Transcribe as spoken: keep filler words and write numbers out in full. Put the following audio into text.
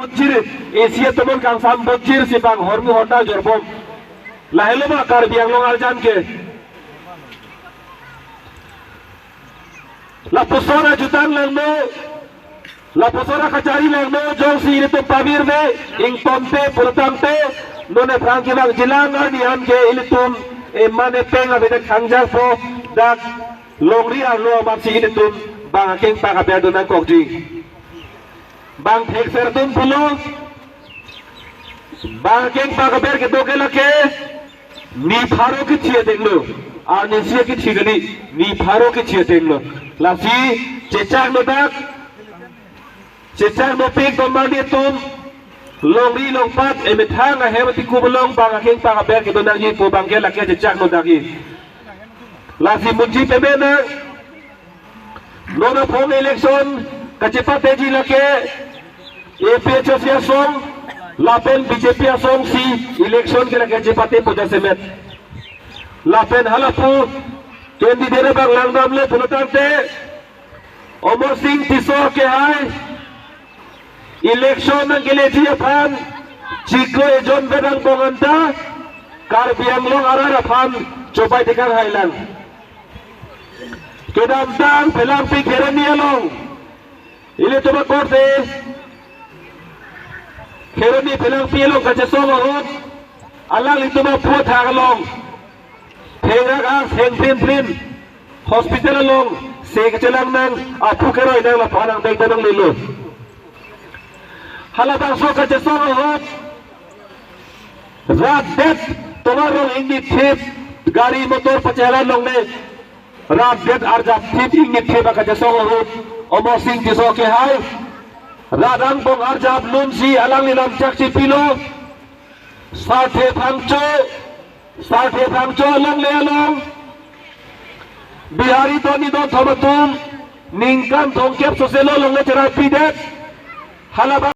Botjir, isi atomon kangsam botjir si bang hormu horda jorbom. Lahelo ma Karbi Anglong arjan ke. Lapuson ajutang langno, lapuson akachari langno, jongsi ilitum pavirve, ingtonte pulotangte, non aphrang kevangjilang arni an ke ilitum, e mane peng avedet khangjangpo, dak longri arlo amatsi ilitum bang akengpak aber do nangkokji. Bang thekser atum pulo, bang akengpak aber kedo ke lake, ni pharo kithi atenglo, arnisi kithi kali, ni pharo kithi atenglo. Lasi chechakno dak, chechakno pik tomang di atum, longri longpat, emethang ahem atiku belong, bang akengpak aber kedo nangji pu bang ke lake chechakno dakji. Lasi munji peme nang, non aphong election kachepateji lake A P H L C asong lapen B J P asong si election ke lake chepatepo jasemet. Lapen halapu candidate abang langdamlo pulotangte, Amarsing Tisso kehai election nangkeleji aphan chiklo ejon vet angbong anta Karbi Anglong arat aphan chobai tekang hailang. Kedamtang Phelangpi Kheroni along, ilitum akorte Kheroni Phelangpi along kachesong ahut, alanglitum aphu athak along thengrak ang thengprinprin hospital along se kachelang nang, aphu keroi nang, lapu-an angdeng ta nanglelo. Halabangso kachesong ahut, rat det, tovar rong ingnithip, gari motor pachelan longle, rat det arjapthip ingnithip akachesong ahut, Amarsing Tisso kehai rat angbong arjap nunsi alangli lamchak chipilo. Sarthe Phangcho, Sarthe Phangcho alongle along Bihari toni don thom atum ningkan thomkep soselo longle cheraipidet. Halabang